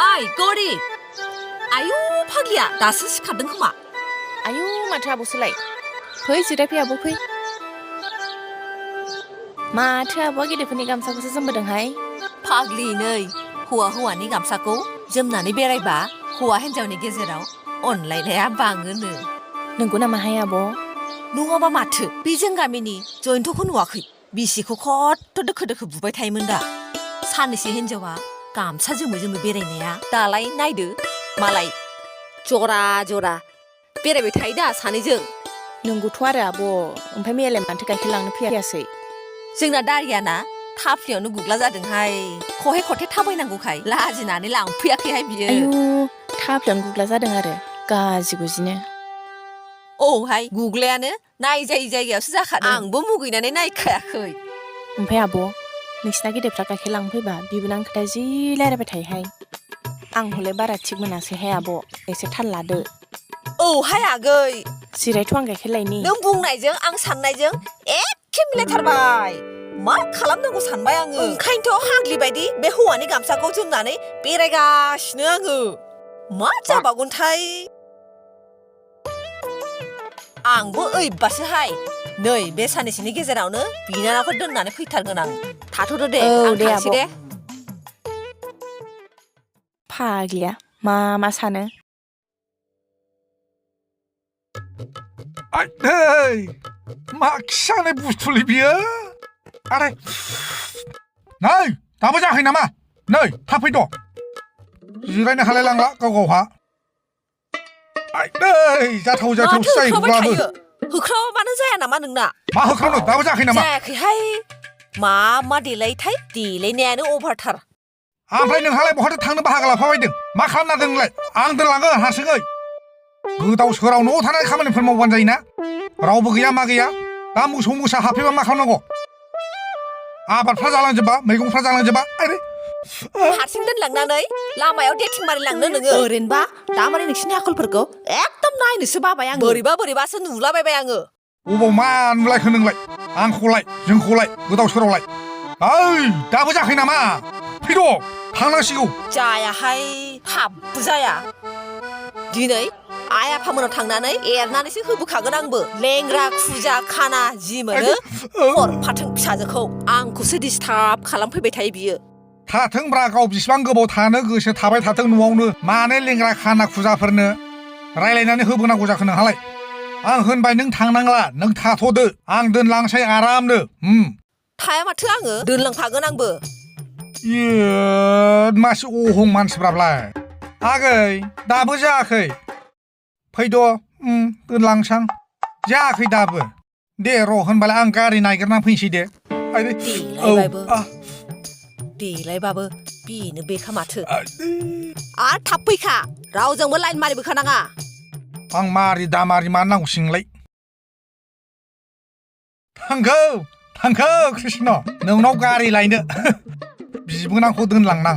आइ गौरी आयु फाग्लिया दासो सिखारदों खोमा आयु माथो आब'सोलाय फै जिरायफै आब' फै माथो आब'आ गेदेरफोरनि गामसाखौसो जोमबोदोंहाय फाग्लि नै हौवानि गामसाखौ जोमनानै बेरायबा हौवा हिन्जावनि गेजेराव अनलायनाया बाङोनो नंगौ नामाहाय आब' नङाबा माथो बे जों गामिनि जयन्तखौ नुवाखै बिसिखौ खथ्थ' दोखो दोखो बुबाय थायोमोन दा सानैसो हिन्जावा गामसा जोमै बेरायनाया दालाय नायदो मालाय जरा जरा बेरायबाय थायो दा सानैजों नंगौथ' आरो आब' ओमफ्राय मैयालाय माथो गाइखेर लांनो फैयासै जोंना दारियाना थाफ्लियावनो गुग्ला जादोंहाय खहे खथे थाबायनांगौखाय लाजिनानै लांफैयाखैहाय बियो आयु थाफ्लियावनो गुग्ला जादों आरो गाजि गुजिनो औहाय गुग्लायानो नायजायै जायगायावसो जाखादों आंबो मुगैनानै नायखायाखै ओमफ्राय आब' नोंसिना गेदेरफ्रा गाइखेर लांफैबा बिबोनां खोथा जि रायलायबाय थायोहाय आं हले बारा थिग मोनासैहाय आब' एसे थाल लादो औहाय आगै जिरायथ' आं गाइखेर लायनि नों बुंनायजों आं साननायजों एखे मिलायथारबाय मा खालामनांगौ सानबाय आङो ओंखायनोथ' हाग्लि बायदि बे हौवानि गामसाखौ जोमनानै बेरायगासिनो आङो मा जाबावगोनथाय आंबो ओइबासोहाय नै बे साननैसोनि गेजेरावनो बिनानावखौ दोननानै फैथारगोन आं थाथ'दो दे आं थांसै दे फाग्लिया मा सानो नै मा खिजानाय बुस्थुलै बियो आरे नै दाबो जायाखै नामा नै थाब फैद' जिरायनो हालाय लांला गावहा नै जाथाव जायो गुलाबो होख्रावाबानो जाया नामा नोंना मा होख्रावनो दाबो जायाखै नामा जायाखैहाय मा देलायथाय देलायनायानो अभारथार ओमफ्राय नोंहालाय बहाथो थांनो बाहागो लाफाबायदों मा खालामना दों नोंलाय आं दोनलांगोन हारसिङै गोदाव सोराव न'आव थानाय खामानिफोर मावबानो जायोना रावबो गैया मा गैया दा मोसौ मोसा हाबफैबा मा खालामनांगौ आबादफ्रा जालांजोबा मैगंफ्रा जालांजोबा आरे हारसिं दोनलांनानै लामायाव डेटिं मारिलांनो नोङो ओरैनोबा दामानि नोंसिनि आखलफोरखौ एकदम नायनोसो बाबाय आङो बोरैबासो नुलाबायबाय आङो अबाव मा नुलायखो नोंलाय आंखौलाय जोंखौलाय गोदाव सोरावलाय ओइ दाबो जायाखै नामा फैद' थांनांसिगौ जायाहाय थाबबो जाया दिनै आइ आफामोनाव थांनानै एरनानैसो होबोखागोन आंबो लेंग्रा खुजा खाना जि मोनो हरफाथों फिसाजोखौ आंखौसो डिस्टार्ब खालामफैबाय थायो बियो थाथोंब्रा गाव बिसिबां गोबाव थानो गोसो थाबाय थाथों न'आवनो मानो लेंग्रा खाना खुजाफोरनो रायलायनानै होबोनांगौ जाखो नोंहालाय आं होनबाय नों थांनांला नों थाथ'दो आं दोनलांसै आरामनो थाया माथो आङो दोनलांफागोन आंबो मासे अहं मानसिफ्रालाय आगै दाबो जायाखै फैद' दोनलांसां जायाखै दाबो दे र' होनबालाय आं गारि नागिरनानै फैनोसै दे देलायबाबो बेनो बेखा माथो आरो थाब फैखा रावजोंबो लाइन मारिबोखानाङा आं मारि दामारि मा नांगौसिंलाय थांखौ कृष्ण नोंनाव गारि लायनो बिबोनांखौ दोनलांनां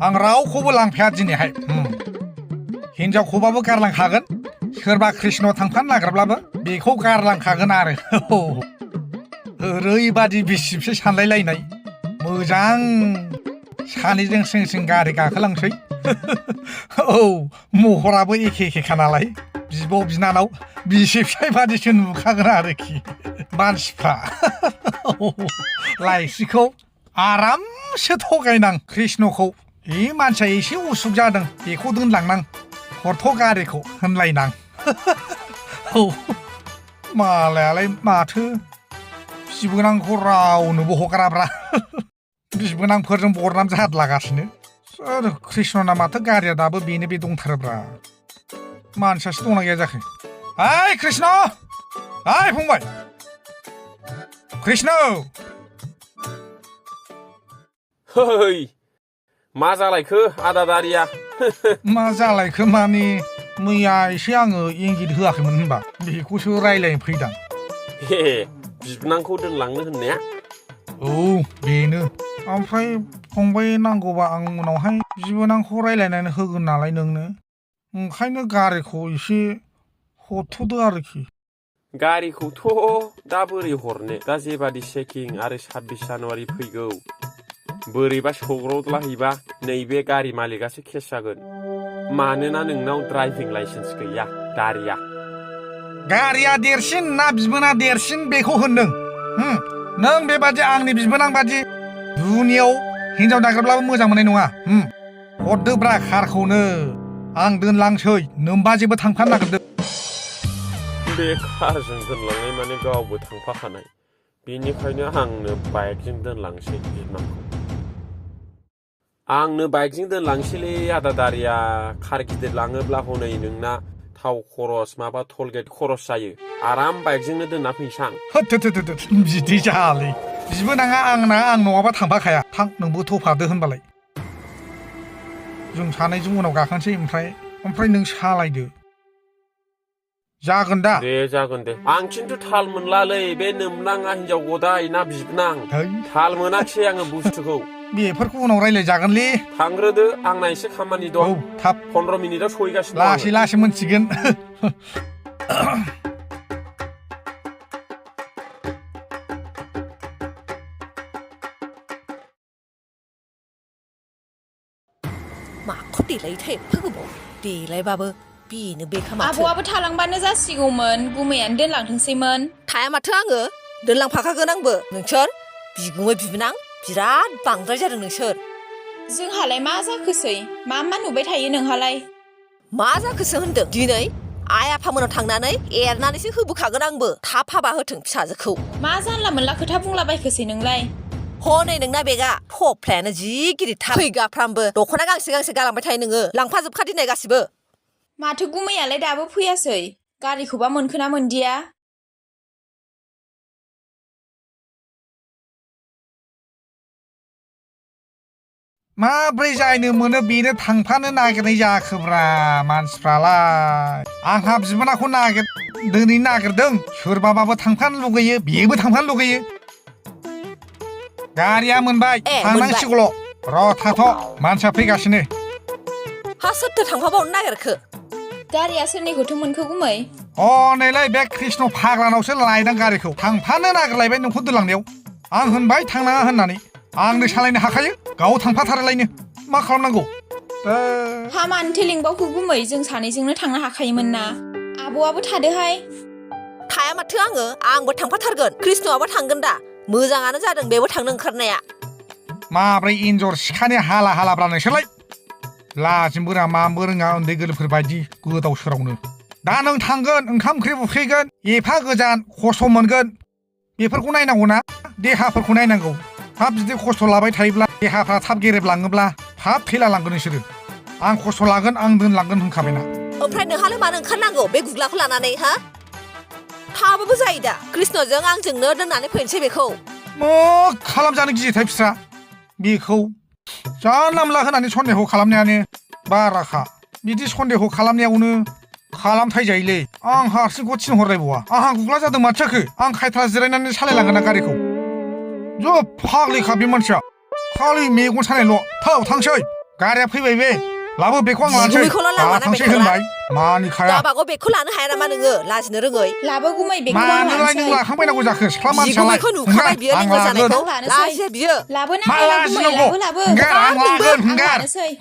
आं रावखौबो लांफाया दिनैहाय हिनजावखौबाबो गारलांखागोन सोरबा कृष्ण थांफानो नागिरब्लाबो बेखौ गारलांखागोन आरो ओरैबादि बिसिबसो सानलायलायनाय मोजां सानैजों स्रिं गारि गाखोलांसै महराबो एखेखा नालाय बिब' बिनानाव बिसि फिसाय बादिसो नुखागोन आरोखि मानसिफ्रा लाइसिखौ आरामसो थगायनां कृष्णखौ बे मानसिया एसे उसुख जादों बेखौ दोनलांनां हरथ' गारिखौ होनलायनां मालायालाय माथो बिबोनांखौ रावनोबो हगाराब्रा बिबोनांफोरजों बरनाम जादलागासिनो कृष्णना माथो गारिया दाबो बेनो बे दंथारोब्रा मानसियासो दंना गैया जाखो ओइ कृष्ण ओइ फंबाय कृष्ण है मा जालायखो आदा दारिया मा जालायखो माने मैया एसे आङो इंगित होआखैमोन होनबा बेखौसो रायलायनो फैदां हे बिबोनांखौ दोनलांनो होननाया औ बेनो ओमफ्राय फंबाय नांगौबा आं उनावहाय बिबोनांखौ रायलायनानै होगोन नालाय नोंनो ओंखायनो गारिखौ एसे हरथ'दो आरोखि गारिखौथ' दा बोरै हरनो दा जेबादि चेकिं आरो 26 जानुवारि फैगौ बोरैबा सौग्रावलाहैबा नैबे गारि मालिकासो केस जागोन मानोना नोंनाव ड्राइभिं लाइसेन्स गैया दारिया गारिया देरसिन ना बिबोना देरसिन बेखौ होनदों नों बेबादि आंनि बिबोनां बादि दुनियाव हिनजाव नागिरब्लाबो मोजां मोननाय नङा हरदोब्रा कारखौनो आं दोनलांसै नोमबाजेबो थांफानो नागिरदों बे कारजों दोनलांनाय माने गावबो थांफाखानाय बेनिखायनो आंनो बाइकजों दोनलांसै बिबोनांखौ आंनो बाइकजों दोनलांसैलै आदा दारिया कार गिदिर लाङोब्ला हनै नोंना थाव खरस माबा टलगेट खरस जायो आराम बाइकजोंनो दोनना फैसां बिदि जायालै बिबोनाङा आंना आं नङाबा थांफाखाया थां नोंबो थफादो होनबालाय जों सानैजों उनाव गाखोनोसै ओमफ्राय नों सालायदो जागोन दा दे जागोन दे आं खिन्थु थाल मोनलालै बे नोमलाङा हिनजाव गदाय ना बिबोनां थाल मोनाखिसै आङो बुस्थुखौ बेफोरखौ उनाव रायलायजागोनलै थांग्रोदो आंना एसे खामानि दं थाब 15 मिनिटाव सहैगासिनो लासै लासै मोनसिगोन माखौ देलायथाय एफा देलायबाबो बेनो बेखा माथो आब'आबो थालांबानो जासिगौमोन गुमैयानो दोनलांथोंसैमोन थाया माथो आङो दोनलांफाखागोन आंबो नोंसोर बिगुमै बिबोनां बिराद बांद्राय जादों नोंसोर जोंहालाय मा जाखोसै मा नुबाय थायो नोंहालाय मा जाखोसो होनदों दिनै आइ आफामोनाव थांनानै एरनानैसो होबोखागोन आंबो थाब हाबा होथों फिसाजोखौ मा जानला मोनला खोथा बुंलाबायखोसै नोंलाय हनै नोंना बेगा थफ्लायानो जि गिदिरथार फैगाफ्रामबो दख'ना गांसे गांसे गालांबाय थायो नोङो लांफाजोबखा दिनै गासिबो माथो गुमैयालाय दाबो फैयासै गारिखौबा मोनखोना मोनदिया माब्रै जायनो मोनो बेनो थांफानो नागिरनाय जाखोब्रा मानसिफ्रालाय आंहा बिबोनांखौ दोनैनो नागिरदों सोरबाबाबो थांफानो लुगैयो बेबो थांफानो लुगैयो गारिया मोनबाय थांनांसिगौल' र' थाथ' मानसिया फैगासिनो हा सोरथो थांफाबावनो नागिरखो गारिया सोरनिखौथो मोनखो गुमै नैलाय बे कृष्ण फाग्लानावसो लायदां गारिखौ थांफानो नागिरलायबाय नोंखौ दोनलांनायाव आं होनबाय थांनाङा होननानै आंनो सालायनो हाखायो गाव थांफाथारालायनो मा खालामनांगौ हा मानोथो लिंबावखो गुमै जों सानैजोंनो थांनो हाखायोमोन ना आब'आबो थादोहाय थाया माथो आंबो थांफाथारगोन कृष्णआबो थांगोन दा मोजाङानो जादों बेबो थांनो ओंखारनाया माब्रै एन्जर सिखानि हाला हालाब्रा नोंसोरलाय लाजिमबो रामाबो रोङा उन्दै गोरलैफोर बायदि गोदाव सोरावनो दा नों थांगोन ओंखाम ओंख्रि उखैगोन एफा गोजान खस्थ' मोनगोन बेफोरखौ नायनांगौ ना देहाफोरखौ नायनांगौ थाब बिदि खस्थ' लाबाय थायोब्ला देहाफ्रा थाब गेरेबलाङोब्ला थाब थैलालांगोन नोंसोरो आं खस्थ' लागोन आं दोनलांगोन होनखाबायना ओमफ्राय नोंहालाय मानो ओंखारनांगौ बे गुग्लाखौ लानानै हा थाबाबो जायो दा कृष्णजों आंजोंनो दोननानै फैनोसै बेखौ मा खालामजानो गियोथाय बिस्रा बेखौ जानला मोनला होनानै सन्देह खालामनायानो बाराखा बिदि सन्देह खालामनायावनो खालामथायजायोलै आं हारसिंखौ थिनहरलायबावा आंहा गुग्ला जादों माथो जाखो आं खायथ्रा जिरायनानै सालायलांगोन ना गारिखौ ज' फाग्लिखा बे मानसिया खालि मेगन सानायल' थांसै गारिया फैबाय बे लाबो बेखौ आं लानोसै थांसै होनबाय मानिखाया गाबागाव बेखौ लानो हाया नामा नोङो लाजिनो रोङै लाबो गुमै बेखौ मानोलाय नों लाखांबायनांगौ जाखो सिख्ला मानसियालाय नुखाबाय बियो आं लिंहर जानायखौ लागोन लाजिया बियो लाबो मा लाजिनांगौ हंगार आं लागोन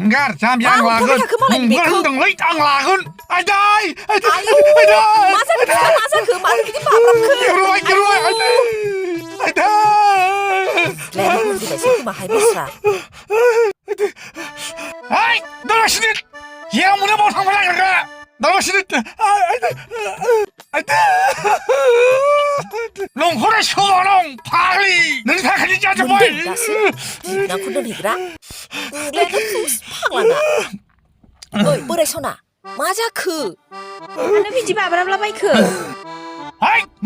हंगार जाम्बि आं लागोन हंगार होनदोंलै आं लागोन आयदै मा जाखो मानो बिदि बाब्राबखो गिरबाय आयदै खोमाहाय बेस्रा दालासिनो जेराव मोनो बाव थांबा नागिरग्रा दालासिनो लंखरा समाव दं फाग्लि नोंनि थाखायनो जाजोब्बाय बिबोनांखौ दोनहैग्रा फाग्लाना ओइ बोराय सना मा जाखो मानो बिदि बाब्राबलाबायखो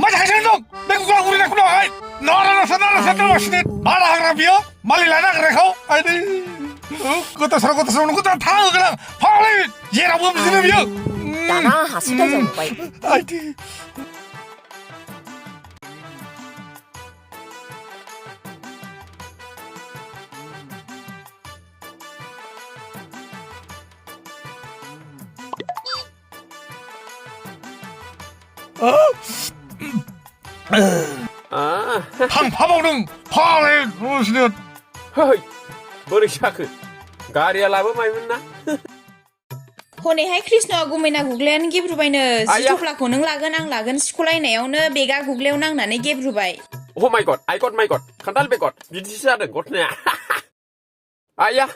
मा जागासिनो दं बे गुग्ला गुरिनायखौ दंहाय नारासा दालासिनो माला हाग्रा बियो मालि लानो नागिरनायखौ आयदै गथ'साव नोंखौ दा थाहोगोन आं फाग्लि जेरावबो बिदिनो बियो दाना आंहासो दायजाबाय आयदै थांफाबावदों फाग्लि Hei, बोरै जाखो गारिया लाबोबायमोन ना हनैहाय कृष्णआ गुमैना गुग्लायानो गेब्रुबायनो जि आया। थफ्लाखौ नों लागोन आं लागोन सिख'लायनायावनो बेगा गुग्लायाव नांनानै गेब्रुबाय Oh my god, I got my god. खान्थाल बेगर बिदिसो जादों घटनाया आया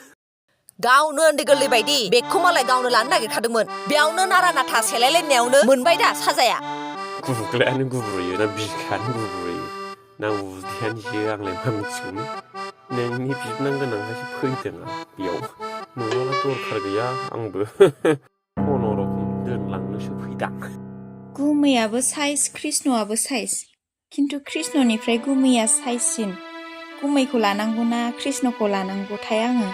गावनो उन्दै गोरलै बायदि बेगखौ मालाय गावनो लानो नागिरखादोंमोन बेयावनो नारा नाथा सेलायलायनायावनो मोनबाय दा साजाया गुग्लायानो गुब्रुयो ना बिखायानो गुब्रुयो ना उदैयानोसो आंलाय मा मिथिगौनो नोंनि बिबोनां गोनांखायसो फैदों आं बेयाव नङाबा दरखार गैया आंबो खुनुरखम दोनलांनोसो फैदां गुमैयाबो साइज कृष्णआबो साइज खिन्थु कृष्णनिफ्राय गुमैया साइजसिन गुमैखौ लानांगौना कृष्णखौ लानांगौथाय आङो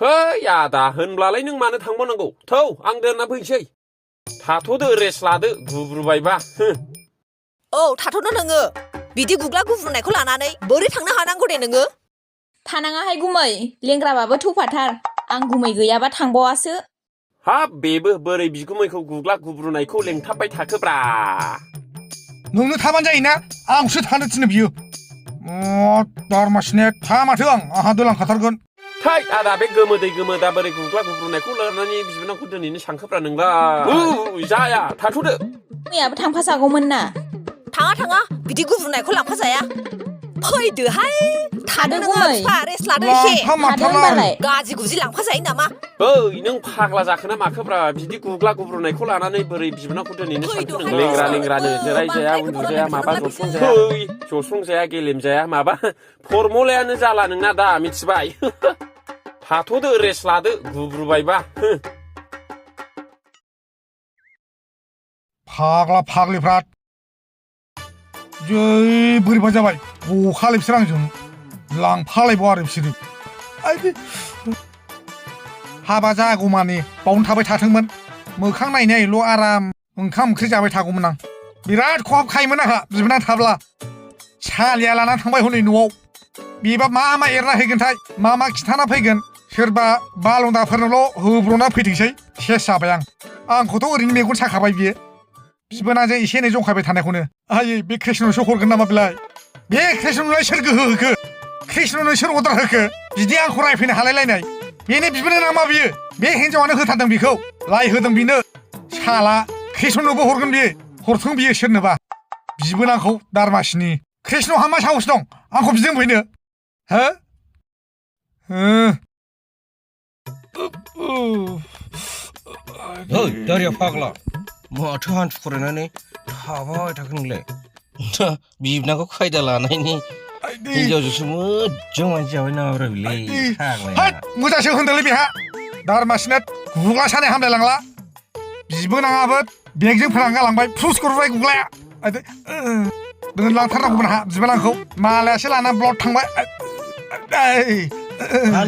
है आदा होनब्लालाय नों मानो थांबावनांगौ थौ आं दोनना फैनोसै थाथ'दो रेस्ट लादो गुब्रुबायबा औ थाथ'नो नोङो बिदि गुग्ला गुब्रुनायखौ लानानै बोरै थांनो हानांगौ दे नोङो थानाङाहाय गुमै लेंग्राबाबो थौफाथार आं गुमै गैयाबा थांबावासो हाब बेबो बोरै बिगुमैखौ गुग्ला गुब्रुनायखौ लेंथाबबाय थाखोब्रा नोंनो थाबानो जायोना आंसो थानो थिनो बियो दारमासिने था माथो आंहा दोलांखाथारगोन थै आदा बे गोमोदै गोमोदा बोरै गुग्ला गुब्रुनायखौ लानानै बिबोनांखौ दोनैनो सानखोब्रा नोंलाय जाया थाथ'दो गुमैयाबो थांफाजागौमोन ना थाङा बिदि गुब्रुनायखौ लांफाजाया फैदोहाय थादो नोङो गुमै। बिफा रेस्ट लादो एसे लांफा थादो माथारला होनबालाय गाजि गुजि लांफाजायो नामा ओइ नों फाग्ला जाखोना माखोब्रा बिदि गुग्ला गुब्रुनायखौ लानानै बोरै बिबोनांखौ दोनैनो सानखो नों लेंग्रा लेंग्रानो जिरायजाया उन्दुजाया माबा जस्रंजाया जस्रंजाया गेलेमजाया माबा फरमुलायानो जाला नोंना दा मिथिबाय थाथ'दो रेस्ट लादो गुब्रुबायबा फाग्ला फाग्लिफ्रा जै बोरैबा जाबाय बखालै बिसोर आंजों लांफालायबाव आरो बिसोरो हाबा जागौमानि बावनो थाबाय थाथोंमोन मोखां नायनायल' आराम ओंखाम ओंख्रि जाबाय थागौमोन आं बिराद खहाबखायोमोन आंहा बिबोनां थाब्ला सालिया लानानै थांबाय हनै न'आव बेबा मा एरना हैगोनथाय मा खिथाना फैगोन सोरबा बालन्दाफोरनोल' होब्र'ना फैथोंसै सेस जाबाय आंखौथ' ओरैनो मेगन साखाबाय बियो बिबोनांजों एसे एनै जंखायबाय थानायखौनो आयै बे कृष्णनोसो हरगोन नामा बेलाय बे कृष्णनोलाय सोर गोहो होखो कृष्णनो सोर अर्डार होखो बिदि आंखौ रायफैनो हालायलायनाय बेनो बिबोनां नामा बियो बे हिन्जावानो होथारदों बेखौ लाय होदों बेनो साला कृष्णनोबो हरगोन बियो हरथों बियो सोरनोबा बिबोनांखौ दारमासिनि कृष्णहा मा साहस दं आंखौ बिजों फैनो हो ओइ दारिया फाग्ला माथो हान्थु फरायनानै थाबाय थाखो नोंलाय बिबोनांखौ खायदा लानायनि हिन्जावजोंसो मोजां मानसि जाबाय नामाब्रा बिलाय फाग्लाया मोजांसो होनदोंलै बेहा दारमासिना गुग्ला सानाय हामलायलांला बिबोनाङाबो बेगजों फोनां गालांबाय फुस गुरबाय गुग्लाया दोनलांथारनांगौमोन आंहा बिबोनांखौ मालायासो लानानै ब्लड थांबाय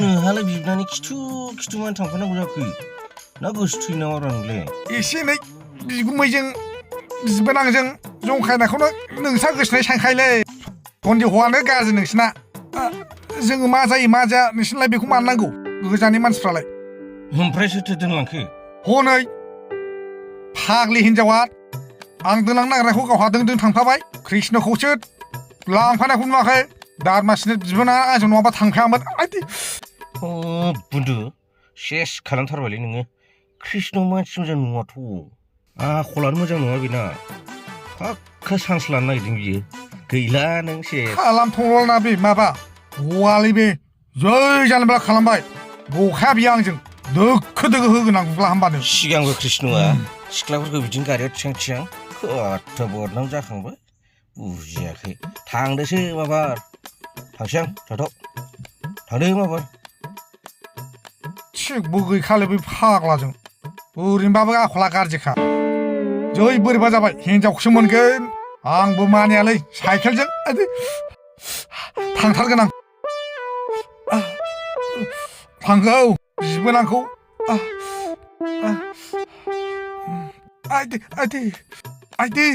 नोंहालाय बिबोनांनि खिथु मानो थांफानांगौ जाखो ना गोसो थैयो नामाब्रा नोंलाय एसे एनै बिगुमैजों बिबोनांजों जंखायनायखौनो नोंसा गोसोनाय सानखायोलै सन्देहआनो गाज्रि नोंसिना जोङो मा जायो मा जाया नोंसिनालाय बेखौ मानो नांगौ गोजाननि मानसिफ्रालाय ओमफ्राय सोरथो दोनलांखो हनै फाग्लि हिन्जावा आं दोनलांनो नागिरनायखौ गावहा दों थांफाबाय कृष्णखौसो लांफानायखौ नुवाखै दारमासिनो बिबोनाङा आंजों नङाबा थांफायामोन बुन्दु सेस खालामथारबायलै नोङो कृष्ण मानसि मोजां नङाथ' आखलानो मोजां नङा बेना फाक्का चान्स लानो नागिरदों बियो गैला नों सेस खालामथ'ल ना बे माबा गवालै बे जै जानोब्ला खालामबाय गखाया बियो आंजों दोखो दोखो होगोन आं गुग्ला हामबानो सिगांबो कृष्णआ सिख्लाफोरखौ बिदिनो गारियाव थियां खथ्थ' बदनाम जाखांबाय बुजियाखै थांदोसो माबार थांसै आं थांदो माबार थिगबो गैखालै बे फाग्लाजों ओरैनोबाबो आखला गाज्रिखा जै बोरैबा जाबाय हिन्जावखौसो मोनगोन आंबो मानियालै साइकेलजों थांथारगोन आं थांगौ बिबोनांखौ आइदे आइदे